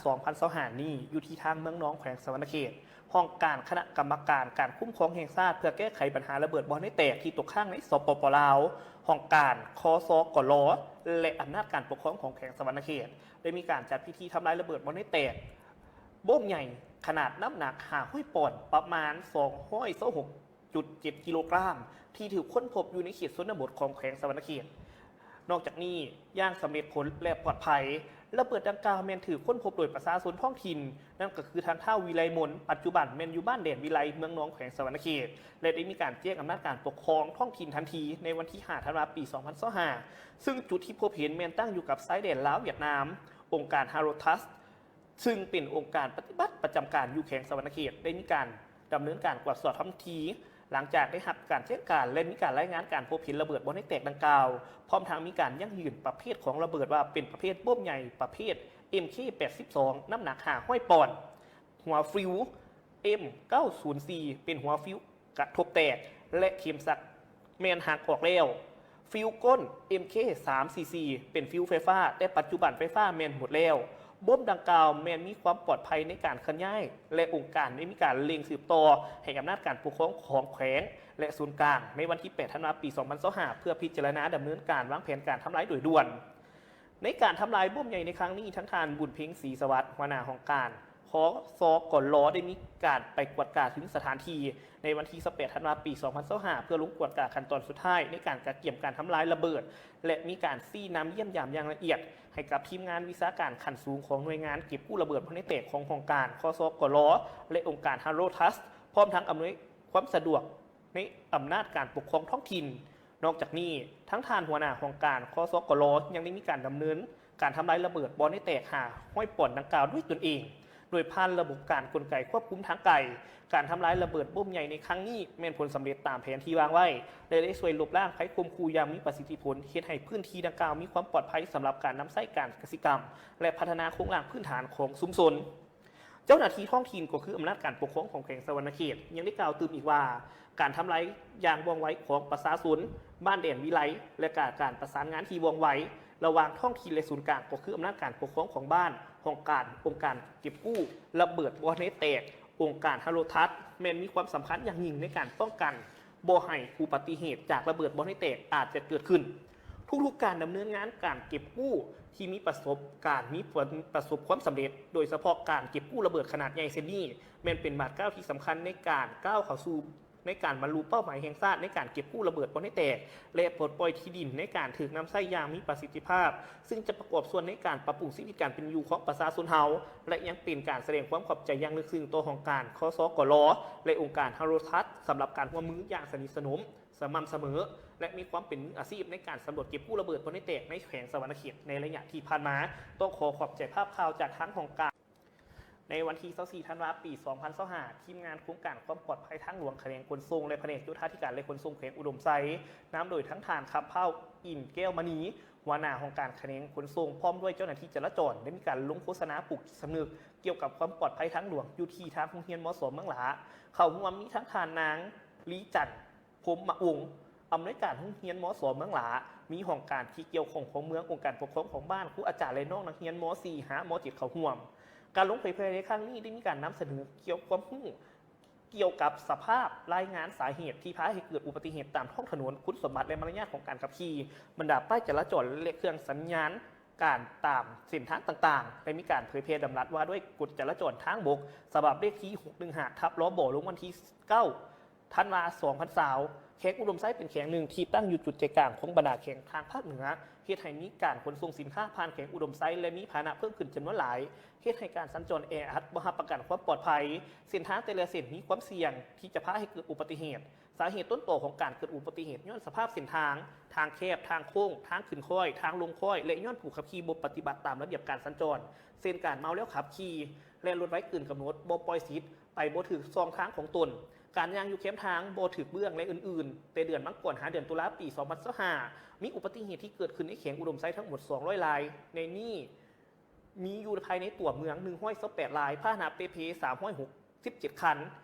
ສອງພັນຊາວຫ້ານີ້ ຢູ່ທີ່ທາງເມືອງນອງ ແຂວງສະຫວັນນະເຂດ, ຫ້ອງການຄະນະກຳມະການການຄຸ້ມຄອງແຫ່ງຊາດ ເພື່ອແກ້ໄຂບັນຫາລະເບີດບໍ່ແນ່ແຕກທີ່ຕົກຄ້າງໃນ ສປປ ລາວ, ຫ້ອງການ ຄສກລ ແລະ ອຳນາດການປົກຄອງຂອງແຂວງສະຫວັນນະເຂດ ໄດ້ມີການຈັດພິທີທຳລາຍລະເບີດບໍ່ແນ່ແຕກ ໂບມໃຫຍ່ຂະໜາດນ້ຳໜັກຫ້າຮ້ອຍປອນ ປະມານສອງຮ້ອຍຊາວຫົກຈຸດເຈັດກິໂລກຣາມ ທີ່ຖືກຄົ້ນພົບຢູ່ໃນເຂດຊົນນະບົດຂອງແຂວງສະຫວັນນະເຂດ. ນອກຈາກນີ້, ຢ່າງສຳເລັດຜົນ ແລະ ປອດໄພ, ລະເບີດດັ່ງກ່າວແມ່ນຖືກຄົ້ນພົບໂດຍປະຊາຊົນທ້ອງຖິ່ນ, ນັ້ນກໍຄືທ່ານທ້າວ ວິໄລມົນ, ປັດຈຸບັນແມ່ນຢູ່ບ້ານແດນວິໄລ, ເມືອງນອງ, ແຂວງສະຫວັນນະເຂດ ແລະ ໄດ້ມີການແຈ້ງອຳນາດການປົກຄອງທ້ອງຖິ່ນທັນທີ ໃນວັນທີຫ້າ ທັນວາ ປີສອງພັນຊາວຫ້າ ຊຶ່ງຈຸດທີ່ພົບເຫັນແມ່ນຕັ້ງຢູ່ກັບຊາຍແດນລາວ-ຫວຽດນາມ. ອົງການ Haro Trust ຊຶ່ງເປັນອົງການປະຕິບັດປະຈຳການຢູ່ແຂວງສະຫວັນນະເຂດ ໄດ້ມີການດຳເນີນການກວດສອບທ້ອງທີ່ ຫຼັງຈາກໄດ້ຮັບການແຈ້ງການ ແລະ ມີການລາຍງານການພົບເຫັນລະເບີດບໍ່ແນ່ແຕກດັ່ງກ່າວ, ພ້ອມທັງມີການຢັ້ງຢືນປະເພດຂອງລະເບີດວ່າເປັນປະເພດໂບມໃຫຍ່ປະເພດ ເອັມເຄ ແປດສິບສອງ ນ້ຳໜັກຫ້າຮ້ອຍປອນ, ຫົວຟິວ ເອັມ ເກົ້າສູນສີ່ ເປັນຫົວຟິວ ກະທົບແຕກ ແລະ ເຂັມສັກແມ່ນຫັກອອກແລ້ວ. ຟິວກົ້ນ ເອັມເຄ ສາມສີ່ສີ່ ເປັນຟິວໄຟຟ້າ, ແຕ່ປັດຈຸບັນໄຟຟ້າແມ່ນໝົດແລ້ວ. ໂບມດັ່ງກ່າວແມ່ນມີຄວາມປອດໄພໃນການເຄື່ອນຍ້າຍ ແລະ ອົງການໄດ້ມີການເລັ່ງສືບຕໍ່ໃຫ້ອຳນາດການປົກຄອງຂອງແຂວງ ແລະ ສູນກາງ ໃນວັນທີແປດ ທັນວາ ປີສອງພັນຊາວຫ້າ ເພື່ອພິຈາລະນາດຳເນີນການວາງແຜນການທຳລາຍໂດຍດ່ວນ. ໃນການທຳລາຍໂບມໃຫຍ່ໃນຄັ້ງນີ້, ທັງທ່ານ ບຸນເພັງ ສີສະຫວັດ ຫົວໜ້າຫ້ອງການ ຄສກລ ໄດ້ມີການໄປກວດກາເຖິງສະຖານທີ່ໃນວັນທີຊາວແປດ ທັນວາ ປີສອງພັນຊາວຫ້າ ເພື່ອລົງກວດກາຂັ້ນຕອນສຸດທ້າຍໃນການກະກຽມການທຳລາຍລະເບີດ ແລະ ມີການຊີ້ນຳຢ້ຽມຢາມຢ່າງລະອຽດໃຫ້ກັບທີມງານວິຊາການຂັ້ນສູງຂອງໜ່ວຍງານເກັບກູ້ລະເບີດບໍ່ແນ່ແຕກຂອງຫ້ອງການ ຄສກລ ແລະ ອົງການ Haro Trust ພ້ອມທັງອຳນວຍຄວາມສະດວກໃນອຳນາດການປົກຄອງທ້ອງຖິ່ນ. ນອກຈາກນີ້, ທັງທ່ານຫົວໜ້າຫ້ອງການ ຄສກລ ຍັງໄດ້ມີການດຳເນີນການທຳລາຍລະເບີດບໍ່ແນ່ແຕກຫ້າຮ້ອຍປອນດັ່ງກ່າວດ້ວຍຕົນເອງ, ໂດຍຜ່ານລະບົບການກົນໄກຄວບຄຸມທາງໄກ. ການທຳລາຍລະເບີດໂບມໃຫຍ່ໃນຄັ້ງນີ້ແມ່ນຜົນສຳເລັດຕາມແຜນທີ່ວາງໄວ້ ແລະ ໄດ້ຊ່ວຍລົບລ້າງໄພຂົ່ມຂູ່ຢ່າງມີປະສິດທິຜົນ, ເຮັດໃຫ້ພື້ນທີ່ດັ່ງກ່າວມີຄວາມປອດໄພສຳລັບການນຳໃຊ້ການກະສິກຳ ແລະ ພັດທະນາໂຄງລ່າງພື້ນຖານຂອງຊຸມຊົນ. ເຈົ້າໜ້າທີ່ທ້ອງຖິ່ນ ກໍຄືອຳນາດການປົກຄອງຂອງແຂວງສະຫວັນນະເຂດ ຍັງໄດ້ກ່າວຕື່ມອີກວ່າ ການທຳລາຍຢ່າງວ່ອງໄວຂອງປະຊາຊົນບ້ານແດນວິໄລ ແລະ ການປະສານງານທີ່ວ່ອງໄວລະຫວ່າງທ້ອງຖິ່ນ ແລະ ສູນກາງ ກໍຄືອຳນາດການປົກຄອງຂອງບ້ານ, ຫ້ອງການ, ອົງການເກັບກູ້ລະເບີດບໍ່ແນ່ແຕກ, ອົງການ Haro Trust ແມ່ນມີຄວາມສຳຄັນຢ່າງຍິ່ງໃນການປ້ອງກັນບໍ່ໃຫ້ອຸບັດຕິເຫດຈາກລະເບີດບໍ່ແນ່ແຕກອາດຈະເກີດຂຶ້ນ. ທຸກໆການດຳເນີນງານການເກັບກູ້ທີ່ມີປະສົບການມີຜົນປະສົບຄວາມສຳເລັດ, ໂດຍສະເພາະການເກັບກູ້ລະເບີດຂະໜາດໃຫຍ່ເຊັ່ນນີ້ ແມ່ນເປັນບາດກ້າວທີ່ສຳຄັນໃນການກ້າວເຂົ້າສູ່ ໃນການບັນລຸເປົ້າໝາຍແຫ່ງຊາດໃນການເກັບກູ້ລະເບີດບໍ່ແນ່ແຕກ ແລະ ປົດປ່ອຍທີ່ດິນໃນການຖືກນຳໃຊ້ຢ່າງມີປະສິດທິພາບ, ຊຶ່ງຈະປະກອບສ່ວນໃນການປັບປຸງຊີວິດການເປັນຢູ່ຂອງປະຊາຊົນເຮົາ ແລະ ຍັງເປັນການສະແດງຄວາມຂອບໃຈຢ່າງເລິກເຊິ່ງຕໍ່ຫ້ອງການ ຄສກລ ແລະ ອົງການ Haro Trust ສຳລັບການຮ່ວມມືຢ່າງສະໜິດສະໜົມ, ສະໝ່ຳສະເໝີ ແລະ ມີຄວາມເປັນມືອາຊີບໃນການສຳຫຼວດເກັບກູ້ລະເບີດບໍ່ແນ່ແຕກໃນແຂວງສະຫວັນນະເຂດໃນໄລຍະທີ່ຜ່ານມາ. ຕ້ອງຂໍຂອບໃຈພາບຂ່າວຈາກທາງຫ້ອງການ. ໃນວັນທີຊາວສີ່ ທັນວາ ປີສອງພັນຊາວຫ້າ ທີມງານໂຄງການຄວາມປອດໄພທາງຫຼວງ ຂະແໜງຂົນສົ່ງ ແລະ ພະແນກໂຍທາທິການ ແລະ ຂົນສົ່ງແຂວງອຸດົມໄຊ ນຳໂດຍທັງທ່ານ ຄຳເພົ້າ ອິນແກ້ວມະນີ ຫົວໜ້າຫ້ອງການຂະແໜງຂົນສົ່ງ ພ້ອມດ້ວຍເຈົ້າໜ້າທີ່ຈະລາຈອນ ໄດ້ມີການລົງໂຄສະນາປຸກຈິດສຳນຶກກ່ຽວກັບຄວາມປອດໄພທາງຫຼວງ ຢູ່ທີ່ທາງໂຮງຮຽນ ມສ ເມືອງຫຼາ. ເຂົ້າຮ່ວມມີທັງທ່ານນາງ ລີຈັນ ພົມມະວົງ ອຳນວຍການໂຮງຮຽນ ມສ ເມືອງຫຼາ, ມີຫ້ອງການທີ່ກ່ຽວຂ້ອງຂອງເມືອງ, ອົງການປົກຄອງຂອງບ້ານ, ຄູອາຈານ ແລະ ນ້ອງນັກຮຽນ ມ ສີ່ ຫາ ມ ເຈັດ ເຂົ້າຮ່ວມ. ການລົງເຜີຍແຜ່ໃນຄັ້ງນີ້ໄດ້ມີການນຳສະເໜີກ່ຽວຄວາມຮູ້ກ່ຽວກັບສະພາບລາຍງານສາເຫດທີ່ພາໃຫ້ເກີດອຸບັດຕິເຫດຕາມທ້ອງຖະໜົນ, ຄຸນສົມບັດ ແລະ ມາລະຍາດຂອງການຂັບຂີ່, ບັນດາປ້າຍຈະລາຈອນ ແລະ ເຄື່ອງສັນຍານການຕາມເສັ້ນທາງຕ່າງໆ, ໄດ້ມີການເຜີຍແຜ່ດຳລັດວ່າດ້ວຍກົດຈະລາຈອນທາງບົກ ສະບັບເລກທີ ຫົກໜຶ່ງຫ້າ ທັບ ລບ ລົງວັນທີ ເກົ້າ ທັນວາ ສອງພັນຊາວ. ແຂວງອຸດົມໄຊເປັນແຂວງໜຶ່ງທີ່ຕັ້ງຢູ່ຈຸດໃຈກາງຂອງບັນດາແຂວງທາງພາກເໜືອ, ເຮັດໃຫ້ມີການຂົນສົ່ງສິນຄ້າຜ່ານແຂວງອຸດົມໄຊ ແລະ ມີພາຫະນະເພີ່ມຂຶ້ນຈຳນວນຫຼາຍ, ເຮັດໃຫ້ການສັນຈອນແອອັດ, ບໍ່ຮັບປະກັນຄວາມປອດໄພ, ເສັ້ນທາງແຕ່ລະເສັ້ນມີຄວາມສ່ຽງທີ່ຈະພາໃຫ້ເກີດອຸບັດຕິເຫດ. ສາເຫດຕົ້ນຕໍຂອງການເກີດອຸບັດຕິເຫດຍ້ອນສະພາບເສັ້ນທາງ, ທາງແຄບ, ທາງໂຄ້ງ, ທາງຂຶ້ນຄ້ອຍ, ທາງລົງຄ້ອຍ ແລະ ຍ້ອນຜູ້ຂັບຂີ່ບໍ່ປະຕິບັດຕາມລະບຽບການສັນຈອນ, ເຊັ່ນ ການເມົາແລ້ວຂັບຂີ່ ແລ່ນລົດໄວເກີນກຳນົດ, ບໍ່ປ່ອຍສິດ, ໄປບໍ່ຖືກຊ່ອງທາງຂອງຕົນ, ການຍ່າງຢູ່ແຄມທາງບໍ່ຖືກເບື້ອງ ແລະ ອື່ນໆ. ແຕ່ເດືອນມັງກອນຫາເດືອນຕຸລາ ປີສອງພັນຊາວຫ້າ ມີອຸບັດຕິເຫດທີ່ເກີດຂຶ້ນໃນແຂວງອຸດົມໄຊທັງໝົດ ສອງຮ້ອຍລາຍ, ໃນນີ້ມີຢູ່ພາຍໃນຕົວເມືອງ ໜຶ່ງຮ້ອຍຊາວແປດລາຍ, ພາຫະນະເປ່ເພ ສາມຮ້ອຍຫົກສິບເຈັດຄັນ,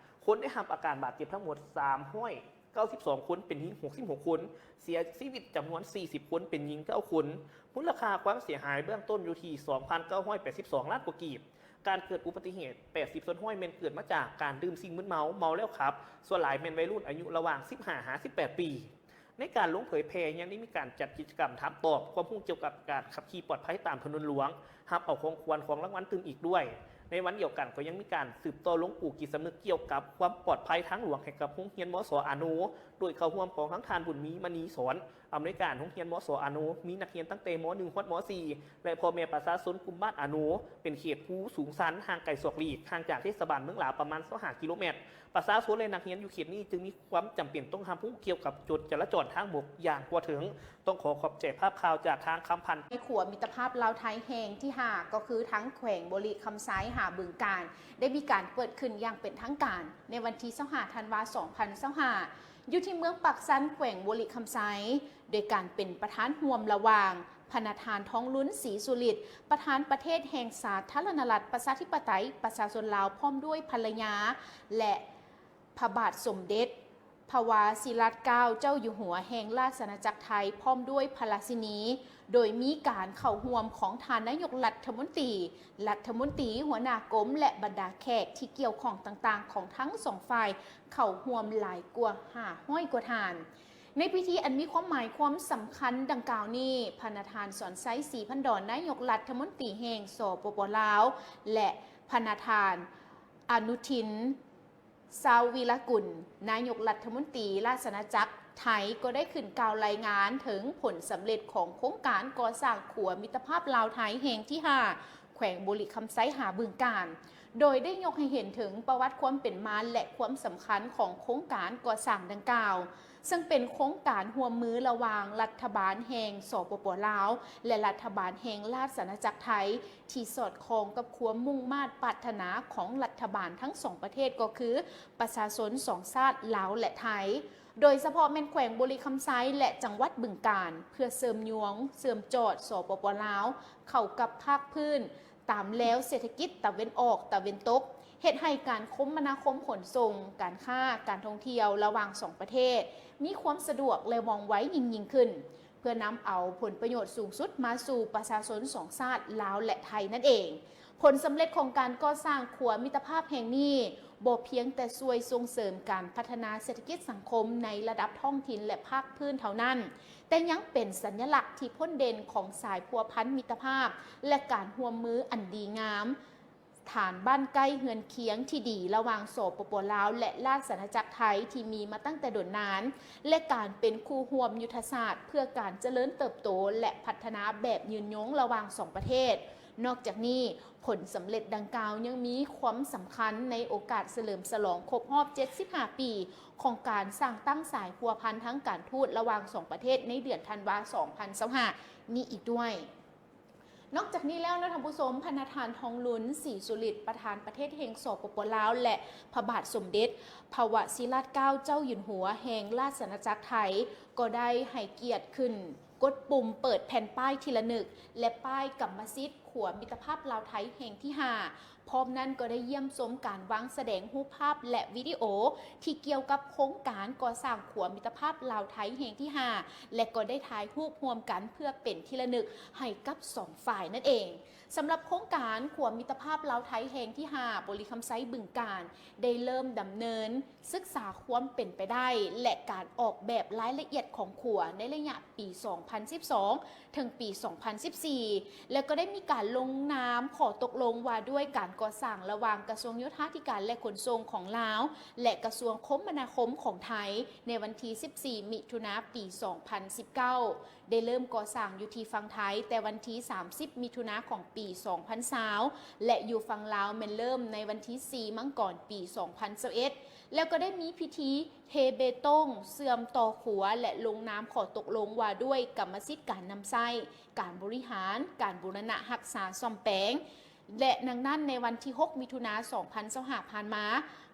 ຄົນໄດ້ຮັບອາການບາດເຈັບທັງໝົດ ສາມຮ້ອຍເກົ້າສິບສອງຄົນ, ເປັນຍິງ ຫົກສິບຫົກຄົນ, ເສຍຊີວິດຈຳນວນ ສີ່ສິບຄົນ, ເປັນຍິງ ເກົ້າຄົນ. ມູນລະຄ່າຄວາມເສຍຫາຍເບື້ອງຕົ້ນຢູ່ທີ່ ສອງພັນເກົ້າຮ້ອຍແປດສິບສອງລ້ານກວ່າກີບ. ການເກີດອຸບັດຕິເຫດ ແປດສິບສ່ວນຮ້ອຍແມ່ນເກີດມາຈາກການດື່ມສິ່ງມຶນເມົາ, ເມົາແລ້ວຂັບ, ສ່ວນຫຼາຍແມ່ນໄວລຸ້ນອາຍຸລະຫວ່າງ ສິບຫ້າ ຫາ ສິບແປດ ປີ. ໃນການລົງເຜີຍແຜ່ຍັງໄດ້ມີການຈັດກິດຈະກຳຖາມຕອບຄວາມຮູ້ກ່ຽວກັບການຂັບຂີ່ປອດໄພຕາມຖະໜົນຫຼວງ, ຮັບເອົາຂອງຂວັນຂອງລາງວັນຕື່ມອີກດ້ວຍ. ໃນວັນດຽວກັນກໍຍັງມີການສືບຕໍ່ລົງປູກຈິດສຳນຶກກ່ຽວກັບຄວາມປອດໄພທາງຫຼວງໃຫ້ກັບໂຮງຮຽນ ມສ ອາໂນ ໂດຍເຂົ້າຮ່ວມຂອງທັງທ່ານ ບຸນມີ ມະນີສອນ ອຳນວຍການໂຮງຮຽນ ມສ ອາໂນ, ມີນັກຮຽນຕັ້ງແຕ່ ມ ໜຶ່ງ ຮອດ ມ ສີ່ ແລະ ພໍ່ແມ່ປະຊາຊົນກຸ່ມບ້ານອາໂນ. ເປັນເຂດພູສູງຊັນ, ຫ່າງໄກສອກຫຼີກ, ຫ່າງຈາກເທດສະບານເມືອງຫຼາປະມານ ຊາວຫ້າ ກິໂລແມັດ. ປະຊາຊົນ ແລະ ນັກຮຽນຢູ່ເຂດນີ້ຈຶ່ງມີຄວາມຈຳເປັນຕ້ອງຮັບຮູ້ກ່ຽວກັບກົດຈະລາຈອນທາງບົກຢ່າງທົ່ວເຖິງ. ຕ້ອງຂໍຂອບໃຈພາບຂ່າວຈາກທາງຄຳພັນ. ໃນຂົວມິດຕະພາບລາວໄທແຫ່ງທີ ຫ້າ ກໍຄືທັງແຂວງບໍລິຄຳໄຊຫາບຶງການ ໄດ້ມີການເປີດຂຶ້ນຢ່າງເປັນທາງການໃນວັນທີ ຊາວຫ້າ ທັນວາ ສອງພັນຊາວຫ້າ ຢູ່ທີ່ເມືອງປາກຊັນ ແຂວງບໍລິຄຳໄຊ ໂດຍການເປັນປະທານຮ່ວມລະຫວ່າງ ພະນະທ່ານ ທອງລຸນ ສີສຸລິດ ປະທານປະເທດແຫ່ງສາທາລະນະລັດ ປະຊາທິປະໄຕ ປະຊາຊົນລາວ ພ້ອມດ້ວຍພັນລະຍາ ແລະ ພະບາດສົມເດັດ ພະວະຊິລາດເກົ້າ ເຈົ້າຢູ່ຫົວແຫ່ງລາຊະອານາຈັກໄທ ພ້ອມດ້ວຍພະລາຊິນີ, ໂດຍມີການເຂົ້າຮ່ວມຂອງທ່ານນາຍົກລັດຖະມົນຕີ, ລັດຖະມົນຕີ, ຫົວໜ້າກົມ ແລະ ບັນດາແຂກທີ່ກ່ຽວຂ້ອງຕ່າງໆ ຂອງທັງສອງຝ່າຍ ເຂົ້າຮ່ວມຫຼາຍກວ່າຫ້າຮ້ອຍກວ່າທ່ານ. ໃນພິທີອັນມີຄວາມໝາຍຄວາມສຳຄັນດັ່ງກ່າວນີ້, ພະນະທ່ານ ສອນໄຊ ສີພັນດອນ ນາຍົກລັດຖະມົນຕີແຫ່ງ ສປປ ລາວ ແລະ ພະນະທ່ານ ອະນຸທິນ ຊາວວີລະກຸນ ນາຍົກລັດຖະມົນຕີລາຊະອານາຈັກໄທ ກໍໄດ້ຂຶ້ນກ່າວລາຍງານເຖິງຜົນສຳເລັດຂອງໂຄງການກໍ່ສ້າງຂົວມິດຕະພາບລາວໄທແຫ່ງທີ ຫ້າ ແຂວງບໍລິຄຳໄຊຫາບຶງການ, ໂດຍໄດ້ຍົກໃຫ້ເຫັນເຖິງປະຫວັດຄວາມເປັນມາ ແລະ ຄວາມສຳຄັນຂອງໂຄງການກໍ່ສ້າງດັ່ງກ່າວ, ເຊິ່ງເປັນໂຄງການຮ່ວມມືລະຫວ່າງລັດຖະບານແຫ່ງ ສປປ ລາວ ແລະ ລັດຖະບານແຫ່ງລາຊະອານາຈັກໄທ ທີ່ສອດຄ່ອງກັບຄວາມມຸ່ງມາດປາດຖະໜາຂອງລັດຖະບານທັງສອງປະເທດ ກໍຄືປະຊາຊົນສອງຊາດ ລາວ ແລະ ໄທ, ໂດຍສະເພາະແມ່ນແຂວງບໍລິຄຳໄຊ ແລະ ຈັງຫວັດບຶງການ, ເພື່ອເສີມຍວງ, ເຊື່ອມຈອດ ສປປ ລາວ ເຂົ້າກັບພາກພື້ນຕາມແລວເສດຖະກິດຕາເວັນອອກ, ຕາເວັນຕົກ, ເຮັດໃຫ້ການຄົມມະນາຄົມຂົນສົ່ງ, ການຄ້າ, ການທ່ອງທ່ຽວລະຫວ່າງສອງປະເທດ ມີຄວາມສະດວກ ແລະ ວ່ອງໄວຍິ່ງໆຂຶ້ນ. ເພື່ອນຳເອົາຜົນປະໂຫຍດສູງສຸດມາສູ່ປະຊາຊົນສອງຊາດ ລາວ ແລະ ໄທນັ້ນເອງ. ຜົນສຳເລັດຂອງການກໍ່ສ້າງຂົວມິດຕະພາບແຫ່ງນີ້ ບໍ່ພຽງແຕ່ຊ່ວຍສົ່ງເສີມການພັດທະນາເສດຖະກິດສັງຄົມໃນລະດັບທ້ອງຖິ່ນ ແລະ ພາກພື້ນເທົ່ານັ້ນ, ແຕ່ຍັງເປັນສັນຍະລັກທີ່ພົ້ນເດັ່ນຂອງສາຍພົວພັນມິດຕະພາບ ແລະ ການຮ່ວມມືອັນດີງາມ ຖານບ້ານໃກ້ເຮືອນຄຽງທີ່ດີລະຫວ່າງ ສປປ ລາວ ແລະ ລາຊະອານາຈັກໄທ ທີ່ມີມາຕັ້ງແຕ່ດົນນານ ແລະ ການເປັນຄູ່ຮ່ວມຍຸດທະສາດເພື່ອການຈະເລີນເຕີບໂຕ ແລະ ພັດທະນາແບບຍືນຍົງລະຫວ່າງສອງປະເທດ. ນອກຈາກນີ້, ຜົນສຳເລັດດັ່ງກ່າວຍັງມີຄວາມສຳຄັນໃນໂອກາດສະເຫຼີມສະຫຼອງຄົບຮອບເຈັດສິບຫ້າປີ ຂອງການສ້າງຕັ້ງສາຍພົວພັນທາງການທູດລະຫວ່າງສອງປະເທດໃນເດືອນທັນວາ ສອງພັນຊາວຫ້າ ນີ້ອີກດ້ວຍ. ນອກຈາກນີ້ແລ້ວເນາະທ່ານຜູ້ຊົມ, ພະນະທ່ານ ທອງລຸນ ສີສຸລິດ ປະທານປະເທດແຫ່ງ ສປປ ລາວ ແລະ ພະບາດສົມເດັດ ພະວະຊິລາດເກົ້າ ເຈົ້າຢູ່ຫົວແຫ່ງລາຊະອານາຈັກໄທ ກໍໄດ້ໃຫ້ກຽດຂຶ້ນກົດປຸ່ມເປີດແຜ່ນປ້າຍທີ່ລະນຶກ ແລະ ປ້າຍກຳມະສິດຂົວມິດຕະພາບລາວໄທແຫ່ງທີ ຫ້າ ພ້ອມນັ້ນກໍໄດ້ຢ້ຽມຊົມການວາງສະແດງຮູບພາບ ແລະ ວິດີໂອທີ່ກ່ຽວກັບໂຄງການກໍ່ສ້າງຂົວມິດຕະພາບລາວໄທແຫ່ງທີ ຫ້າ ແລະ ກໍໄດ້ຖ່າຍຮູບຮ່ວມກັນເພື່ອເປັນທີ່ລະນຶກໃຫ້ກັບສອງຝ່າຍນັ້ນເອງ. ສຳລັບໂຄງການຂົວມິດຕະພາບລາວໄທແຫ່ງທີ ຫ້າ ບໍລິຄຳໄຊ ບຶງການ ໄດ້ເລີ່ມດຳເນີນສຶກສາຄວາມເປັນໄປໄດ້ ແລະ ການອອກແບບລາຍລະອຽດຂອງຂົວໃນໄລຍະປີສອງພັນສິບສອງ ເຖິງປີສອງພັນສິບສີ່ ແລ້ວກໍໄດ້ມີການລົງນາມຂໍ້ຕົກລົງວ່າດ້ວຍການກໍ່ສ້າງລະຫວ່າງກະຊວງໂຍທາທິການ ແລະ ຂົນສົ່ງຂອງລາວ ແລະ ກະຊວງຄົມມະນາຄົມຂອງໄທ ໃນວັນທີສິບສີ່ ມິຖຸນາ ປີສອງພັນສິບເກົ້າ ໄດ້ເລີ່ມກໍ່ສ້າງຢູ່ທີ່ຝັ່ງໄທແຕ່ວັນທີສາມສິບ ມິຖຸນາຂອງປີສອງພັນຊາວ ແລະ ຢູ່ຝັ່ງລາວແມ່ນເລີ່ມໃນວັນທີສີ່ ມັງກອນ ປີສອງພັນຊາວເອັດ ແລ້ວກໍໄດ້ມີພິທີເທເບຕົງ ເຊື່ອມຕໍ່ຂົວ ແລະ ລົງນາມຂໍ້ຕົກລົງວ່າດ້ວຍກຳມະສິດການນຳໃຊ້, ການບໍລິຫານ, ການບູລະນະຮັກສາສ້ອມແປງ ແລະ ດັ່ງນັ້ນ ໃນວັນທີຫົກ ມິຖຸນາ ສອງພັນຊາວຫ້າ ຜ່ານມາ,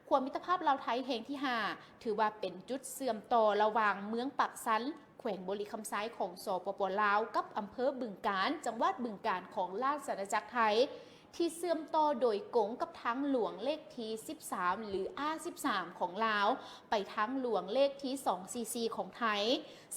ຂົວມິດຕະພາບລາວໄທແຫ່ງທີ ຫ້າ ຖືວ່າເປັນຈຸດເຊື່ອມຕໍ່ລະຫວ່າງເມືອງປາກຊັນ ແຂວງບໍລິຄຳໄຊຂອງ ສປປ ລາວ ກັບອຳເພີບຶງການ ຈັງຫວັດບຶງການຂອງລາຊະອານາຈັກໄທ ທີ່ເຊື່ອມຕໍ່ໂດຍກົງກັບທາງຫຼວງເລກທີສິບສາມ ຫຼື ອາສິບສາມ ຂອງລາວ ໄປທາງຫຼວງເລກທີສອງສີ່ສີ່ ຂອງໄທ.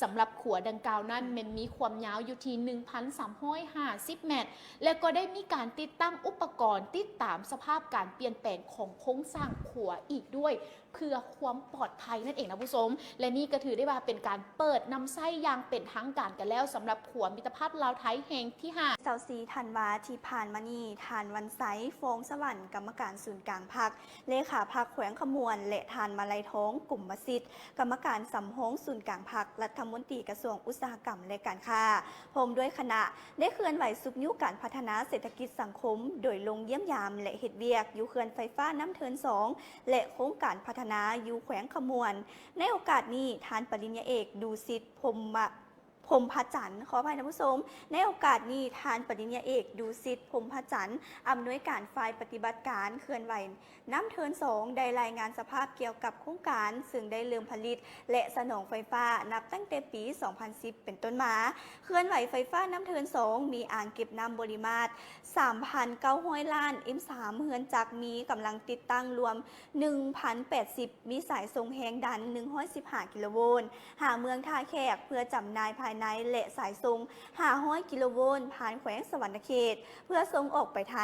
ສຳລັບຂົວດັ່ງກ່າວນັ້ນແມ່ນມີຄວາມຍາວຢູ່ທີ່ໜຶ່ງພັນສາມຮ້ອຍຫ້າສິບແມັດ ແລະ ກໍໄດ້ມີການຕິດຕັ້ງອຸປະກອນຕິດຕາມສະພາບການປ່ຽນແປງຂອງໂຄງສ້າງຂົວອີກດ້ວຍ ເພື່ອຄວາມປອດໄພນັ້ນເອງນະຜູ້ຊົມ ແລະ ນີ້ກໍຖືໄດ້ວ່າເປັນການເປີດນຳໃຊ້ຢ່າງເປັນທາງການກັນແລ້ວ ສຳລັບຂົວມິດຕະພາບລາວ-ໄທແຫ່ງທີຫ້າ. ຊາວສີ່ທັນວາທີ່ຜ່ານມານີ້ ທ່ານ ວັນໄຊ ຟອງສະຫວັນ ກຳມະການສູນກາງພັກ ເລຂາພັກແຂວງຄຳມ່ວນ ແລະ ທ່ານ ມາໄລທອງ ກົມມະສິດ ກຳມະການສຳຮອງສູນກາງພັກ ລັດຖະມົນຕີກະຊວງອຸດສາຫະກຳ ແລະ ການຄ້າ ພ້ອມດ້ວຍຄະນະ ໄດ້ເຄື່ອນໄຫວຊຸກຍູ້ການພັດທະນາເສດຖະກິດສັງຄົມ ໂດຍລົງຢ້ຽມຢາມ ແລະ ເຮັດວຽກຢູ່ເຂື່ອນໄຟຟ້ານ້ຳເທີນສອງ ແລະ ໂຄງການພັດທະນາຢູ່ແຂວງຄຳມ່ວນ. ໃນໂອກາດນີ້ ທ່ານປະລິນຍາເອກ ດູສິດ ພົມມະ ພົມພະຈັນ ຂໍອະໄພທ່ານຜູ້ຊົມ, ໃນໂອກາດນີ້ ທ່ານປະລິນຍາເອກ ດູສິດ ພົມພະຈັນ ອຳນວຍການຝ່າຍປະຕິບັດການເຂື່ອນໄຫວ ນ້ຳເທີນສອງ ໄດ້ລາຍງານສະພາບກ່ຽວກັບໂຄງການ ເຊິ່ງໄດ້ເລີ່ມຜະລິດ ແລະ ສະໜອງໄຟຟ້ານັບຕັ້ງແຕ່ປີສອງພັນສິບເປັນຕົ້ນມາ. ເຂື່ອນໄຫວໄຟຟ້ານ້ຳເທີນສອງ ມີອ່າງເກັບນ້ຳບໍລິມາດສາມພັນເກົ້າຮ້ອຍລ້ານເອັມສາມ ເຮືອນຈັກມີກຳລັງຕິດຕັ້ງລວມໜຶ່ງພັນແປດສິບ ມີສາຍສົ່ງແຮງດັນໜຶ່ງຮ້ອຍສິບຫ້າກິໂລໂວນ ຫາເມືອງທ່າແຂກເພື່ອຈຳໜ່າຍພາຍໃນ ແລະ ສາຍສົ່ງຫ້າຮ້ອຍກິໂລໂວນ ຜ່ານແຂວງສະຫວັນນະເຂດ ເພື່ອສົ່ງອອກໄປໄທ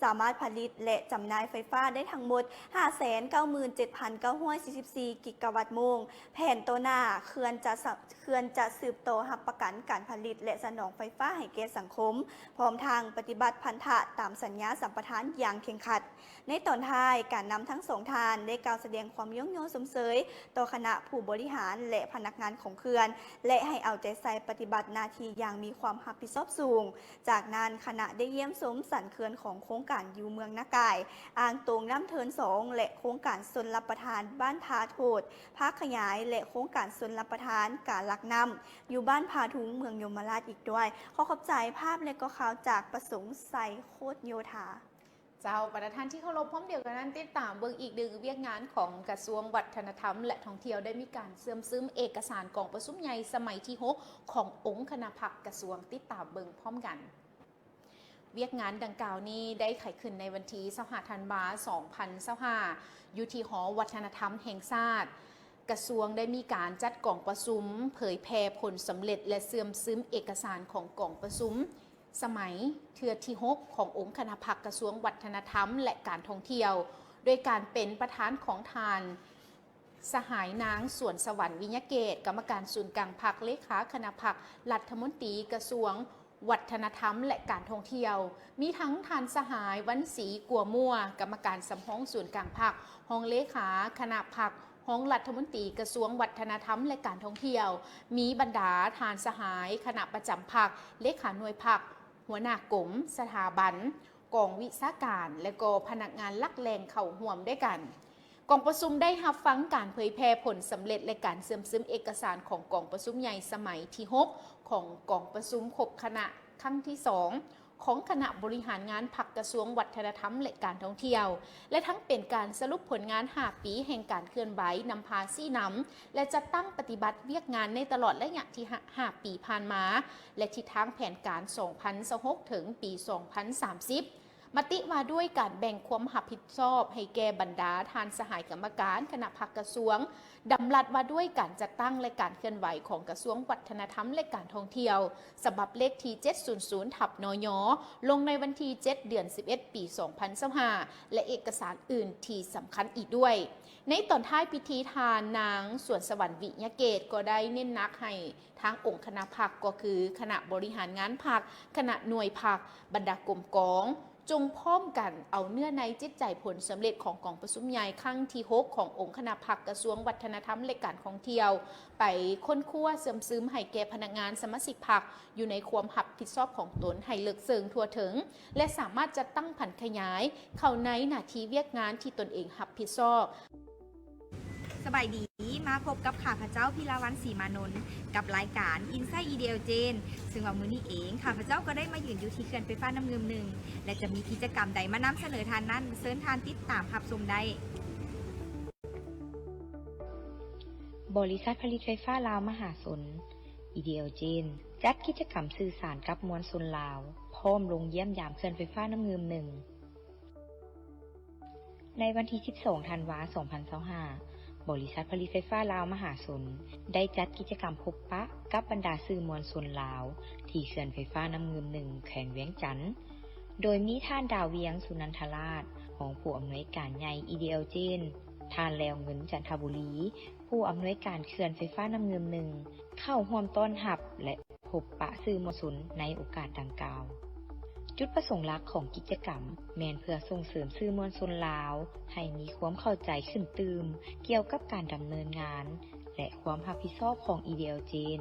ສາມາດຜະລິດ ແລະ ຈຳໜ່າຍໄຟຟ້າໄດ້ທັງໝົດຫ້າແສນເກົ້າໝື່ນເຈັດພັນເກົ້າຮ້ອຍສີ່ສິບສີ່ກິກະວັດໂມງ. ແຜນຕໍ່ໜ້າ ເຂື່ອນຈະສະ ເຂື່ອນຈະສືບຕໍ່ຮັບປະກັນການຜະລິດ ແລະ ສະໜອງໄຟຟ້າໃຫ້ແກ່ສັງຄົມ, ພ້ອມທັງປະຕິບັດພັນທະຕາມສັນຍາສຳປະທານຢ່າງເຄັ່ງຄັດ. ໃນຕອນທ້າຍ, ການນຳທັງສອງທ່ານໄດ້ກ່າວສະແດງຄວາມຍ້ອງຍໍຊົມເຊີຍຕໍ່ຄະນະຜູ້ບໍລິຫານ ແລະ ພະນັກງານຂອງເຂື່ອນ ແລະ ໃຫ້ເອົາໃຈໃສ່ປະຕິບັດໜ້າທີ່ຢ່າງມີຄວາມຮັບຜິດຊອບສູງ. ຈາກນັ້ນ, ຄະນະໄດ້ຢ້ຽມຊົມສັນເຂື່ອນຂອງໂຄງການຢູ່ເມືອງນາກາຍ, ອ່າງໂຕງນ້ຳເທີນສອງ ແລະ ໂຄງການຊົນລະປະທານບ້ານທ່າໂທດ ພາກຂະຫຍາຍ ແລະ ໂຄງການຊົນລະປະທານກາລັກນ້ຳ ຢູ່ບ້ານພາທຸງ ເມືອງຍົມມະລາດອີກດ້ວຍ. ຂໍຂອບໃຈພາບ ແລະ ກໍຂ່າວຈາກປະສົງໄຊ ໂຄດໂຍທາ. ເຈົ້າ, ບັນດາທ່ານທີ່ເຄົາລົບ, ພ້ອມດຽວກັນນັ້ນ ຕິດຕາມເບິ່ງອີກໜຶ່ງວຽກງານຂອງກະຊວງວັດທະນະທຳ ແລະ ທ່ອງທ່ຽວ ໄດ້ມີການເຊື່ອມຊຶມເອກະສານກອງປະຊຸມໃຫຍ່ສະໄໝທີຫົກ ຂອງອົງຄະນະພັກກະຊວງ. ຕິດຕາມເບິ່ງພ້ອມກັນ. ວຽກງານດັ່ງກ່າວນີ້ໄດ້ໄຂຂຶ້ນໃນວັນທີຊາວຫ້າທັນວາ ສອງພັນຊາວຫ້າ ຢູ່ທີ່ຫໍວັດທະນະທຳແຫ່ງຊາດ. ກະຊວງໄດ້ມີການຈັດກອງປະຊຸມເຜີຍແຜ່ຜົນສຳເລັດ ແລະ ເຊື່ອມຊຶມເອກະສານຂອງກອງປະຊຸມ ສະໄໝເທື່ອທີຫົກ ຂອງອົງຄະນະພັກກະຊວງວັດທະນະທຳ ແລະ ການທ່ອງທ່ຽວ ໂດຍການເປັນປະທານຂອງທ່ານ ສະຫາຍນາງ ສວນສະຫວັນ ວິຍະເກດ ກຳມະການສູນກາງພັກ, ເລຂາຄະນະພັກ, ລັດຖະມົນຕີກະຊວງວັດທະນະທຳ ແລະ ການທ່ອງທ່ຽວ, ມີທັງທ່ານສະຫາຍ ວັນສີ ກົວມົວ ກຳມະການສຳຮອງສູນກາງພັກ, ຮອງເລຂາຄະນະພັກ, ຮອງລັດຖະມົນຕີກະຊວງວັດທະນະທຳ ແລະ ການທ່ອງທ່ຽວ, ມີບັນດາທ່ານສະຫາຍຄະນະປະຈຳພັກ, ເລຂາໜ່ວຍພັກ, ຫົວໜ້າກົມ, ສະຖາບັນ, ກອງວິຊາການ ແລະ ກໍພະນັກງານຫຼັກແຫຼ່ງເຂົ້າຮ່ວມດ້ວຍກັນ. ກອງປະຊຸມໄດ້ຮັບຟັງການເຜີຍແຜ່ຜົນສຳເລັດ ແລະ ການເຊື່ອມຊຶມເອກະສານຂອງກອງປະຊຸມໃຫຍ່ສະໄໝທີຫົກ ຂອງກອງປະຊຸມຄົບຄະນະຄັ້ງທີສອງ ຂອງຄະນະບໍລິຫານງານພັກກະຊວງວັດທະນະທຳ ແລະ ການທ່ອງທ່ຽວ ແລະ ທັງເປັນການສະຫຼຸບຜົນງານຫ້າປີແຫ່ງການເຄື່ອນໄຫວ, ນຳພາຊີ້ນຳ ແລະ ຈັດຕັ້ງປະຕິບັດວຽກງານໃນຕະຫຼອດໄລຍະທີ່ຫ້າ ຫ້າປີຜ່ານມາ ແລະ ທິດທາງແຜນການສອງພັນຊາວຫົກ ເຖິງປີສອງພັນສາມສິບ. ມະຕິວ່າດ້ວຍການແບ່ງຄວາມຮັບຜິດຊອບໃຫ້ແກ່ບັນດາທ່ານສະຫາຍກຳມະການຄະນະພັກກະຊວງ, ດຳລັດວ່າດ້ວຍການຈັດຕັ້ງ ແລະ ການເຄື່ອນໄຫວຂອງກະຊວງວັດທະນະທຳ ແລະ ການທ່ອງທ່ຽວ ສະບັບເລກທີເຈັດສູນສູນ ທັບ ນຍ ລົງໃນວັນທີເຈັດ ເດືອນສິບເອັດ ປີສອງພັນຊາວຫ້າ ແລະ ເອກະສານອື່ນທີ່ສຳຄັນອີກດ້ວຍ. ໃນຕອນທ້າຍພິທີ, ທ່ານນາງ ສວນສະຫວັນ ວິຍະເກດ ກໍໄດ້ເນັ້ນໜັກໃຫ້ທາງອົງຄະນະພັກ, ກໍຄືຄະນະບໍລິຫານງານພັກ, ຄະນະໜ່ວຍພັກ, ບັນດາກົມກອງ, ຈົ່ງພ້ອມກັນເອົາເນື້ອໃນຈິດໃຈຜົນສຳເລັດຂອງກອງປະຊຸມໃຫຍ່ຄັ້ງທີຫົກ ຂອງອົງຄະນະພັກກະຊວງວັດທະນະທຳ ແລະ ການທ່ອງທ່ຽວ ໄປຄົ້ນຄວ້າເຊື່ອມຊຶມໃຫ້ແກ່ພະນັກງານສະມາຊິກພັກ ຢູ່ໃນຄວາມຮັບຜິດຊອບຂອງຕົນໃຫ້ເລິກເຊິ່ງທົ່ວເຖິງ ແລະ ສາມາດຈັດຕັ້ງຜັນຂະຫຍາຍເຂົ້າໃນໜ້າທີ່ວຽກງານທີ່ຕົນເອງຮັບຜິດຊອບ. ສະບາຍດີ, ມາພົບກັບຂ້າພະເຈົ້າ ພິລາວັນ ສີມານົນ ກັບລາຍການ Inside Ideal Gen ເຊິ່ງວ່າມື້ນີ້ເອງ ຂ້າພະເຈົ້າກໍໄດ້ມາຢືນຢູ່ທີ່ເຂື່ອນໄຟຟ້ານ້ຳງື່ມໜຶ່ງ ແລະ ຈະມີກິດຈະກຳໃດມານຳສະເໜີທ່ານນັ້ນ, ເຊີນທ່ານຕິດຕາມຮັບຊົມໄດ້. ບໍລິສັດຜະລິດໄຟຟ້າລາວມະຫາຊົນ Ideal Gen ຈັດກິດຈະກຳສື່ສານກັບມວນຊົນລາວ ພ້ອມລົງຢ້ຽມຢາມເຂື່ອນໄຟຟ້ານ້ຳງື່ມໜຶ່ງ. ໃນວັນທີສິບສອງ ທັນວາ ສອງພັນຊາວຫ້າ ບໍລິສັດຜະລິດໄຟຟ້າລາວມະຫາຊົນ ໄດ້ຈັດກິດຈະກຳພົບປະກັບບັນດາສື່ມວນຊົນລາວ ທີ່ເຂື່ອນໄຟຟ້ານ້ຳງື່ມໜຶ່ງ ແຂວງວຽງຈັນ, ໂດຍມີທ່ານ ດາວວຽງ ສຸນັນທະລາດ ຮອງຜູ້ອຳນວຍການໃຫຍ່ EDL Gen, ທ່ານ ແລ້ວເງິນ ຈັນທະບູລີ ຜູ້ອຳນວຍການເຂື່ອນໄຟຟ້ານ້ຳງື່ມໜຶ່ງ ເຂົ້າຮ່ວມຕ້ອນຮັບ ແລະ ພົບປະສື່ມວນຊົນໃນໂອກາດດັ່ງກ່າວ. ຈຸດປະສົງຫຼັກຂອງກິດຈະກຳແມ່ນເພື່ອສົ່ງເສີມສື່ມວນຊົນລາວໃຫ້ມີຄວາມເຂົ້າໃຈຂຶ້ນຕື່ມກ່ຽວກັບການດຳເນີນງານ ແລະ ຄວາມຮັບຜິດຊອບຂອງ EDL Gen.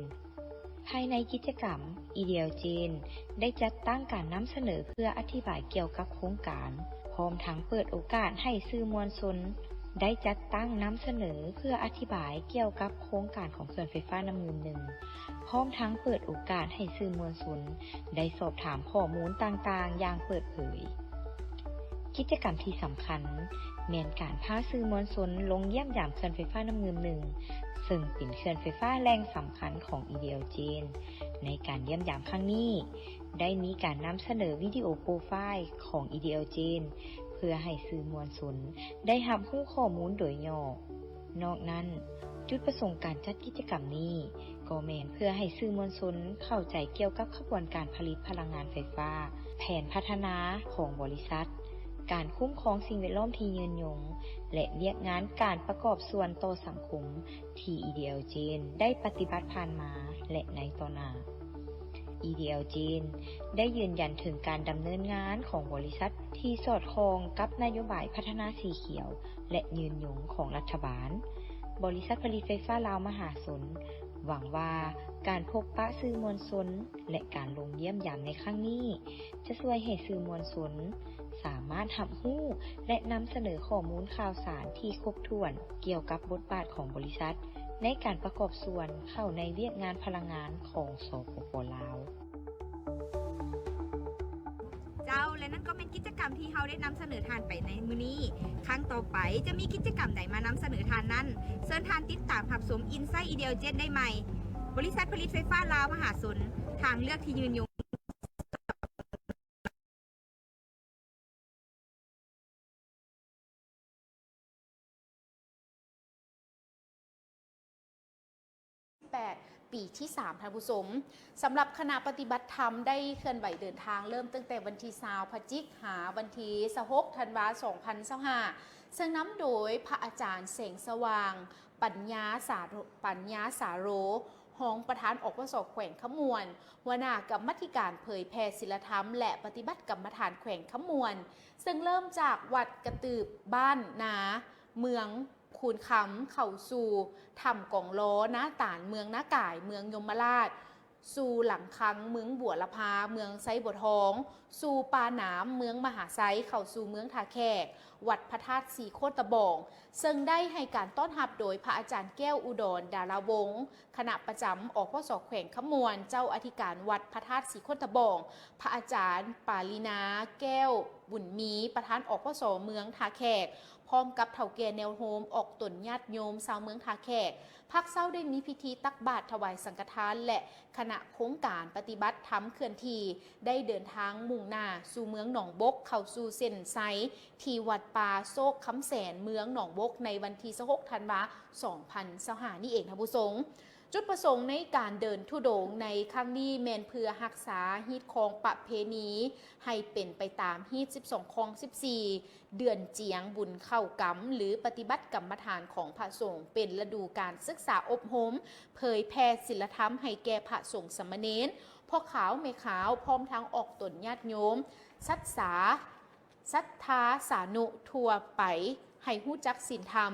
ພາຍໃນກິດຈະກຳ, EDL Gen ໄດ້ຈັດຕັ້ງການນຳສະເໜີເພື່ອອະທິບາຍກ່ຽວກັບໂຄງການ, ພ້ອມທັງເປີດໂອກາດໃຫ້ສື່ມວນຊົນໄດ້ຈັດຕັ້ງນຳສະເໜີເພື່ອອະທິບາຍກ່ຽວກັບໂຄງການຂອງເຂື່ອນໄຟຟ້ານ້ຳງື່ມໜຶ່ງ, ພ້ອມທັງເປີດໂອກາດໃຫ້ສື່ມວນຊົນໄດ້ສອບຖາມຂໍ້ມູນຕ່າງໆຢ່າງເປີດເຜີຍ. ກິດຈະກຳທີ່ສຳຄັນແມ່ນການພາສື່ມວນຊົນລົງຢ້ຽມຢາມເຂື່ອນໄຟຟ້ານ້ຳງື່ມໜຶ່ງ ເຊິ່ງເປັນເຂື່ອນໄຟຟ້າແຫຼ່ງສຳຄັນຂອງ EDL Gen. ໃນການຢ້ຽມຢາມຄັ້ງນີ້ ໄດ້ມີການນຳສະເໜີວິດີໂອໂປຣໄຟລ໌ຂອງ EDL Gen ເພື່ອໃຫ້ສື່ມວນຊົນໄດ້ຮັບຮູ້ຂໍ້ມູນໂດຍຫຍໍ້. ນອກນັ້ນ, ຈຸດປະສົງການຈັດກິດຈະກຳນີ້ ກໍແມ່ນເພື່ອໃຫ້ສື່ມວນຊົນເຂົ້າໃຈກ່ຽວກັບຂະບວນການຜະລິດພະລັງງານໄຟຟ້າ, ແຜນພັດທະນາຂອງບໍລິສັດ, ການຄຸ້ມຄອງສິ່ງແວດລ້ອມທີ່ຍືນຍົງ ແລະ ວຽກງານການປະກອບສ່ວນຕໍ່ສັງຄົມ ທີ່ EDL Gen ໄດ້ປະຕິບັດຜ່ານມາ ແລະ ໃນຕໍ່ໜ້າ. EDL Gen ໄດ້ຢືນຢັນເຖິງການດຳເນີນງານຂອງບໍລິສັດທີ່ສອດຄ່ອງກັບນະໂຍບາຍພັດທະນາສີຂຽວ ແລະ ຍືນຍົງຂອງລັດຖະບານ. ບໍລິສັດຜະລິດໄຟຟ້າລາວມະຫາຊົນ ຫວັງວ່າການພົບປະສື່ມວນຊົນ ແລະ ການລົງຢ້ຽມຢາມໃນຄັ້ງນີ້ ຈະຊ່ວຍໃຫ້ສື່ມວນຊົນສາມາດຮັບຮູ້ ແລະ ນຳສະເໜີຂໍ້ມູນຂ່າວສານທີ່ຄົບຖ້ວນກ່ຽວກັບບົດບາດຂອງບໍລິສັດໃນການປະກອບສ່ວນເຂົ້າໃນວຽກງານພະລັງງານຂອງ ສປປ ລາວ. ເຈົ້າ ແລະ ນັ້ນກໍແມ່ນກິດຈະກຳທີ່ເຮົາໄດ້ນຳສະເໜີທ່ານໄປໃນມື້ນີ້. ຄັ້ງຕໍ່ໄປຈະມີກິດຈະກຳໃດມານຳສະເໜີທ່ານນັ້ນ, ເຊີນທ່ານຕິດຕາມຮັບຊົມ Inside EDL Gen ໄດ້ໃໝ່. ບໍລິສັດຜະລິດໄຟຟ້າລາວມະຫາຊົນ, ທາງເລືອກທີ່ຍືນຍົງ. ແປດ ປີທີສາມ ທ່ານຜູ້ຊົມ. ສຳລັບຄະນະປະຕິບັດທຳໄດ້ເຄື່ອນໄຫວເດີນທາງເລີ່ມຕັ້ງແຕ່ວັນທີຊາວ ພະຈິກ ຫາວັນທີຊາວຫົກ ທັນວາ ສອງພັນຊາວຫ້າ ເຊິ່ງນຳໂດຍພະອາຈານແສງສະຫວ່າງ ປັນຍາສາໂຣ ປັນຍາສາໂຣ ຮອງປະທານ ອພສ ແຂວງຄຳມ່ວນ, ຫົວໜ້າກຳມາທິການເຜີຍແຜ່ສິນລະທຳ ແລະ ປະຕິບັດກຳມະຖານແຂວງຄຳມ່ວນ, ເຊິ່ງເລີ່ມຈາກວັດກະຕືບບ້ານນາ ເມືອງຄູນຄຳ, ເຂົ້າສູ່ຖ້ຳກອງລໍ ນາຕານ ເມືອງນາກາຍ, ເມືອງຍົມມະລາດ, ສູ່ຫຼັງຄັງ ເມືອງບົວລະພາ, ເມືອງໄຊບົວທອງ, ສູ່ປ່າໜາມ ເມືອງມະຫາໄຊ, ເຂົ້າສູ່ເມືອງທ່າແຂກ, ວັດພະທາດສີໂຄດຕະບອງ, ເຊິ່ງໄດ້ໃຫ້ການຕ້ອນຮັບໂດຍພະອາຈານແກ້ວອຸດອນ ດາລາວົງ, ຄະນະປະຈຳ ອພສ ແຂວງຄຳມ່ວນ, ເຈົ້າອະທິການວັດພະທາດສີໂຄດຕະບອງ, ພະອາຈານ ປາລີນາ ແກ້ວບຸນມີ, ປະທານ ອພສ ເມືອງທ່າແຂກ, ພ້ອມກັບເຖົ້າແກ່ແນວໂຮມອອກຕົນຍາດໂຍມຊາວເມືອງທ່າແຂກ. ພາກເຊົ້າໄດ້ມີພິທີຕັກບາດຖວາຍສັງກະທານ ແລະ ຄະນະໂຄງການປະຕິບັດທຳເຄື່ອນທີ່ໄດ້ເດີນທາງມຸ່ງໜ້າສູ່ເມືອງໜອງບົກ, ເຂົ້າສູ່ເສັ້ນໄຊທີ່ວັດປ່າໂຊກຄຳແສນ ເມືອງໜອງບົກ ໃນວັນທີຊາວຫົກ ທັນວາ ສອງພັນຊາວຫ້ານີ້ເອງ ທ່ານຜູ້ຊົມ. ຈຸດປະສົງໃນການເດີນທຸດົງໃນຄັ້ງນີ້ແມ່ນເພື່ອຮັກສາຮີດຄອງປະເພນີໃຫ້ເປັນໄປຕາມຮີດສິບສອງຄອງສິບສີ່ ເດືອນຈຽງ ບຸນເຂົ້າກຳ ຫຼື ປະຕິບັດກຳມະຖານຂອງພະສົງ ເປັນລະດູການສຶກສາອົບຮົມ ເຜີຍແຜ່ສິນລະທຳໃຫ້ແກ່ພະສົງສາມະເນນ, ພໍ່ຂາວແມ່ຂາວ, ພ້ອມທັງອອກຕົນຍາດໂຍມ, ສັດສາ, ສັດທາສານຸທົ່ວໄປ ໃຫ້ຮູ້ຈັກສິນທຳ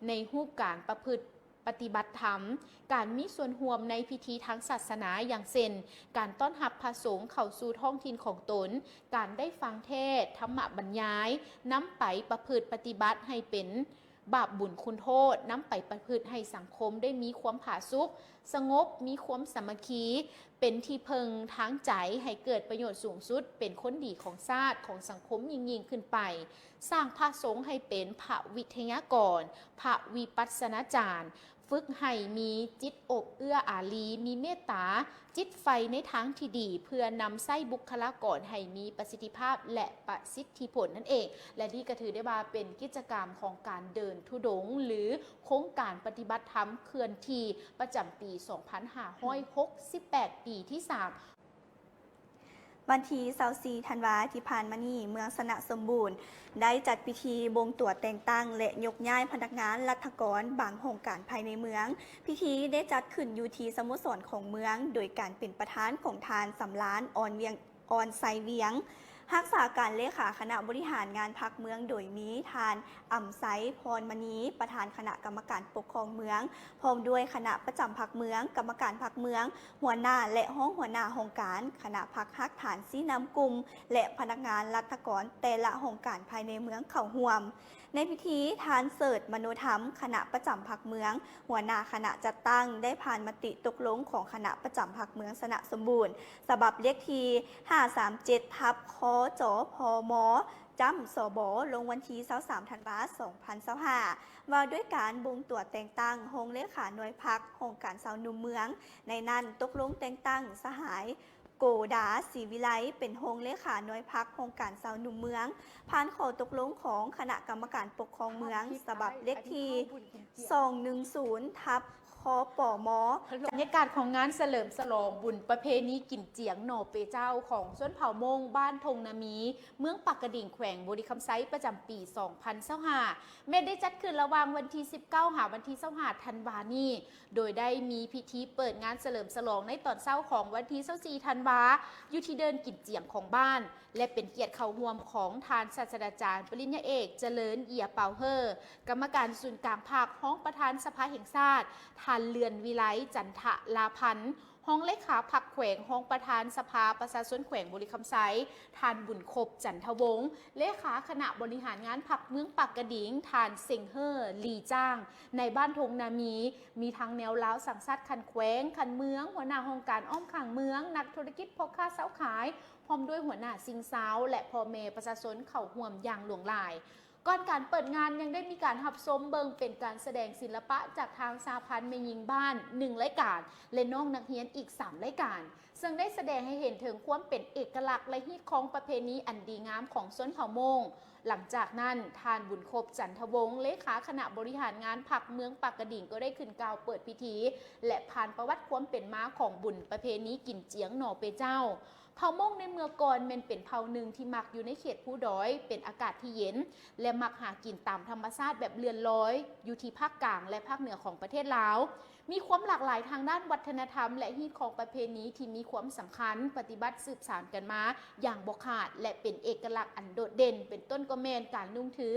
ໃນຮູບການປະພຶດ ປະຕິບັດທຳ, ການມີສ່ວນຮ່ວມໃນພິທີທາງສາສະໜາ ຢ່າງເຊັ່ນ ການຕ້ອນຮັບພະສົງເຂົ້າສູ່ທ້ອງຖິ່ນຂອງຕົນ, ການໄດ້ຟັງເທດ, ທຳມະບັນຍາຍ, ນຳໄປປະພຶດປະຕິບັດໃຫ້ເປັນບາບບຸນຄຸນໂທດ, ນຳໄປປະພຶດໃຫ້ສັງຄົມໄດ້ມີຄວາມຜາສຸກ, ສະຫງົບ, ມີຄວາມສາມັກຄີ, ເປັນທີ່ເພິ່ງທາງໃຈ ໃຫ້ເກີດປະໂຫຍດສູງສຸດ, ເປັນຄົນດີຂອງຊາດ, ຂອງສັງຄົມຍິ່ງໆຂຶ້ນໄປ. ສ້າງພະສົງໃຫ້ເປັນພະວິທະຍາກອນ, ພະວິປັດສະນາຈານ, ຝຶກໃຫ້ມີຈິດອົບເອື້ອອາຣີ, ມີເມດຕາ, ຈິດໃຝ່ໃນທາງທີ່ດີ ເພື່ອນຳໃຊ້ບຸກຄະລາກອນໃຫ້ມີປະສິດທິພາບ ແລະ ປະສິດທິຜົນນັ້ນເອງ. ແລະ ນີ້ກໍຖືໄດ້ວ່າເປັນກິດຈະກຳຂອງການເດີນທຸດົງ ຫຼື ໂຄງການປະຕິບັດທຳເຄື່ອນທີ່ ປະຈຳປີສອງພັນຫ້າຮ້ອຍຫົກສິບແປດ ປີທີສາມ. ວັນທີຊາວສີ່ທັນວາທີ່ຜ່ານມານີ້, ເມືອງຊະນະສົມບູນໄດ້ຈັດພິທີບົ່ງຕົວແຕ່ງຕັ້ງ ແລະ ຍົກຍ້າຍພະນັກງານລັດຖະກອນບາງຫ້ອງການພາຍໃນເມືອງ. ພິທີໄດ້ຈັດຂຶ້ນຢູ່ທີ່ສະໂມສອນຂອງເມືອງ, ໂດຍການເປັນປະທານຂອງທ່ານ ສຳລານ ອ່ອນວຽງ ອ່ອນໄຊວຽງ, ຮັກສາການເລຂາຄະນະບໍລິຫານງານພັກເມືອງ, ໂດຍມີທ່ານ ອຳໄຊ ພອນມະນີ ປະທານຄະນະກຳມະການປົກຄອງເມືອງ, ພ້ອມດ້ວຍຄະນະປະຈຳພັກເມືອງ, ກຳມະການພັກເມືອງ, ຫົວໜ້າ ແລະ ຮອງຫົວໜ້າຫ້ອງການ, ຄະນະພັກຮາກຖານຊີ້ນຳກຸ່ມ ແລະ ພະນັກງານລັດຖະກອນແຕ່ລະຫ້ອງການພາຍໃນເມືອງເຂົ້າຮ່ວມ. ໃນພິທີ, ທ່ານ ເສີດ ມະໂນທຳ ຄະນະປະຈຳພັກເມືອງ, ຫົວໜ້າຄະນະຈັດຕັ້ງ ໄດ້ຜ່ານມະຕິຕົກລົງຂອງຄະນະປະຈຳພັກເມືອງຊະນະສົມບູນ ສະບັບເລກທີຫ້າສາມເຈັດ ທັບ ຄຈ ພມ ຈ້ຳ ສບ ລົງວັນທີຊາວສາມທັນວາສອງພັນຊາວຫ້າ ວ່າດ້ວຍການບົ່ງຕົວແຕ່ງຕັ້ງຮອງເລຂາໜ່ວຍພັກຫ້ອງການຊາວໜຸ່ມເມືອງ. ໃນນັ້ນຕົກລົງແຕ່ງຕັ້ງສະຫາຍ ໂກດາ ສີວິໄລ ເປັນຮອງເລຂາໜ່ວຍພັກຫ້ອງການຊາວໜຸ່ມເມືອງ ຜ່ານຂໍ້ຕົກລົງຂອງຄະນະກຳມະການປົກຄອງເມືອງ ສະບັບເລກທີສອງໜຶ່ງສູນ ທັບ ຄປມ. ບັນຍາກາດຂອງງານສະເຫຼີມສະຫຼອງບຸນປະເພນີກິນຈຽງໜໍ່ເປເຈົ້າຂອງຊົນເຜົ່າມົ້ງບ້ານທົ່ງນາມີ ເມືອງປາກກະດິງ ແຂວງບໍລິຄຳໄຊ ປະຈຳປີສອງພັນຊາວຫ້າ ແມ່ນໄດ້ຈັດຂຶ້ນລະຫວ່າງວັນທີສິບເກົ້າ ຫາວັນທີຊາວຫ້າ ທັນວານີ້ ໂດຍໄດ້ມີພິທີເປີດງານສະເຫຼີມສະຫຼອງໃນຕອນເຊົ້າຂອງວັນທີຊາວສີ່ ທັນວາ ຢູ່ທີ່ເດີ່ນກິນຈຽງຂອງບ້ານ ແລະ ເປັນກຽດເຂົ້າຮ່ວມຂອງທ່ານສາດສະດາຈານປະລິນຍາເອກ ຈະເລີນ ເຢຍເປົາເຮີ ກຳມະການສູນກາງພັກ, ຮອງປະທານສະພາແຫ່ງຊາດ, ທ່ານ ເລື່ອນວິໄລ ຈັນທະລາພັນ, ຮອງເລຂາພັກແຂວງ, ຮອງປະທານສະພາປະຊາຊົນແຂວງບໍລິຄຳໄຊ, ທ່ານ ບຸນຄົບ ຈັນທະວົງ, ເລຂາຄະນະບໍລິຫານງານພັກເມືອງປາກກະດິງ, ທ່ານ ເຊັງເຮີ ລີຈາງ, ນາຍບ້ານທົ່ງນາມີ, ມີທັງແນວລາວສ້າງຊາດຂັ້ນແຂວງ, ຂັ້ນເມືອງ, ຫົວໜ້າຫ້ອງການອ້ອມຂ້າງເມືອງ, ນັກທຸລະກິດ, ພໍ່ຄ້າຊາວຂາຍ, ພ້ອມດ້ວຍຫົວໜ້າສິ່ງຊາວ ແລະ ພໍ່ແມ່ປະຊາຊົນເຂົ້າຮ່ວມຢ່າງຫຼວງຫຼາຍ. ກ່ອນການເປີດງານຍັງໄດ້ມີການຮັບຊົມເບິ່ງເປັນການສະແດງສິລະປະຈາກທາງສະຫະພັນແມ່ຍິງບ້ານໜຶ່ງລາຍການ ແລະ ນ້ອງນັກຮຽນອີກສາມລາຍການ, ເຊິ່ງໄດ້ສະແດງໃຫ້ເຫັນເຖິງຄວາມເປັນເອກະລັກ ແລະ ຮີດຄອງປະເພນີອັນດີງາມຂອງຊົນເຜົ່າມົ້ງ. ຫຼັງຈາກນັ້ນ, ທ່ານ ບຸນຄົບ ຈັນທະວົງ, ເລຂາຄະນະບໍລິຫານງານພັກເມືອງປາກກະດິງ ກໍໄດ້ຂຶ້ນກ່າວເປີດພິທີ ແລະ ຜ່ານປະຫວັດຄວາມເປັນມາຂອງບຸນປະເພນີກິນຈຽງໜໍ່ເປເຈົ້າ. ເຜົ່າມົ້ງໃນເມື່ອກ່ອນແມ່ນເປັນເຜົ່າໜຶ່ງທີ່ມັກຢູ່ໃນເຂດພູດອຍ, ເປັນອາກາດທີ່ເຢັນ ແລະ ມັກຫາກິນຕາມທຳມະຊາດແບບເລື່ອນລອຍ ຢູ່ທີ່ພາກກາງ ແລະ ພາກເໜືອຂອງປະເທດລາວ. ມີຄວາມຫຼາກຫຼາຍທາງດ້ານວັດທະນະທຳ ແລະ ຮີດຄອງປະເພນີທີ່ມີຄວາມສຳຄັນ, ປະຕິບັດສືບສານກັນມາຢ່າງບໍ່ຂາດ ແລະ ເປັນເອກະລັກອັນໂດດເດັ່ນ, ເປັນຕົ້ນກໍແມ່ນການນຸ່ງຖື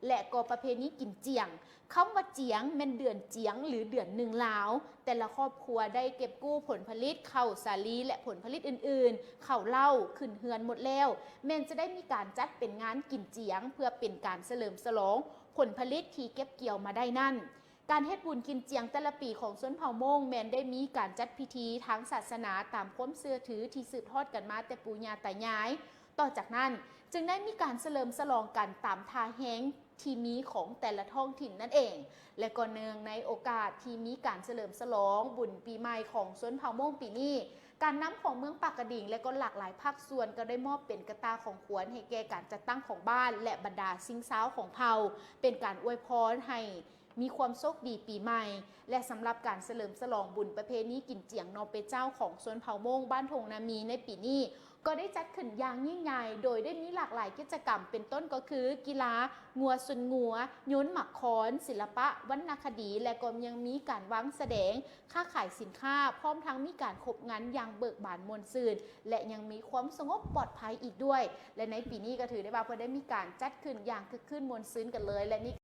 ແລະ ກໍປະເພນີກິນຈຽງ. ຄຳວ່າຈຽງແມ່ນເດືອນຈຽງ ຫຼື ເດືອນໜຶ່ງລາວ. ແຕ່ລະຄອບຄົວໄດ້ເກັບກູ້ຜົນຜະລິດເຂົ້າສາລີ ແລະ ຜົນຜະລິດອື່ນໆ, ເຂົ້າເລົ້າ, ຂຶ້ນເຮືອນໝົດແລ້ວ, ແມ່ນຈະໄດ້ມີການຈັດເປັນງານກິນຈຽງ ເພື່ອເປັນການສະເຫຼີມສະຫຼອງຜົນຜະລິດທີ່ເກັບກ່ຽວມາໄດ້ນັ້ນ. ການເຮັດບຸນກິນຈຽງແຕ່ລະປີຂອງຊົນເຜົ່າມົ້ງແມ່ນໄດ້ມີການຈັດພິທີທາງສາສະໜາຕາມຄວາມເຊື່ອຖືທີ່ສືບທອດກັນມາແຕ່ປູ່ຍ່າຕາຍາຍ. ຕໍ່ຈາກນັ້ນຈຶ່ງໄດ້ມີການສະເຫຼີມສະຫຼອງກັນຕາມທ່າແຮງທີ່ມີຂອງແຕ່ລະທ້ອງຖິ່ນນັ້ນເອງ ແລະ ກໍເນື່ອງໃນໂອກາດທີ່ມີການສະເຫຼີມສະຫຼອງບຸນປີໃໝ່ຂອງຊົນເຜົ່າມົ້ງປີນີ້, ການນຳຂອງເມືອງປາກກະດິງ ແລະ ກໍຫຼາກຫຼາຍພາກສ່ວນກໍໄດ້ມອບເປັນກະຕ່າຂອງຂວັນໃຫ້ແກ່ການຈັດຕັ້ງຂອງບ້ານ ແລະ ບັນດາສິ່ງຊາວຂອງເຜົ່າ, ເປັນການອວຍພອນໃຫ້ ມີຄວາມໂຊກດີປີໃໝ່ ແລະ ສຳລັບການສະເຫຼີມສະຫຼອງບຸນປະເພນີກິນຈຽງໜໍ່ເປເຈົ້າຂອງຊົນເຜົ່າມົ້ງບ້ານທົ່ງນາມີໃນປີນີ້ ກໍໄດ້ຈັດຂຶ້ນຢ່າງຍິ່ງໃຫຍ່ ໂດຍໄດ້ມີຫຼາກຫຼາຍກິດຈະກຳ ເປັນຕົ້ນກໍຄື ກິລາງົວຊົນງົວ, ໂຍນໝາກຄອນ, ສິລະປະວັນນະຄະດີ ແລະ ກໍຍັງມີການວາງສະແດງ, ຄ້າຂາຍສິນຄ້າ, ພ້ອມທັງມີການຄົບງັນຢ່າງເບີກບານມ່ວນຊື່ນ ແລະ ຍັງມີຄວາມສະຫງົບປອດໄພອີກດ້ວຍ ແລະ ໃນປີນີ້ກໍຖືໄດ້ວ່າເພິ່ນໄດ້ມີການຈັດຂຶ້ນຢ່າງຄຶກຄື້ນມ່ວນຊື່ນກັນເລີຍ ແລະ ນີ້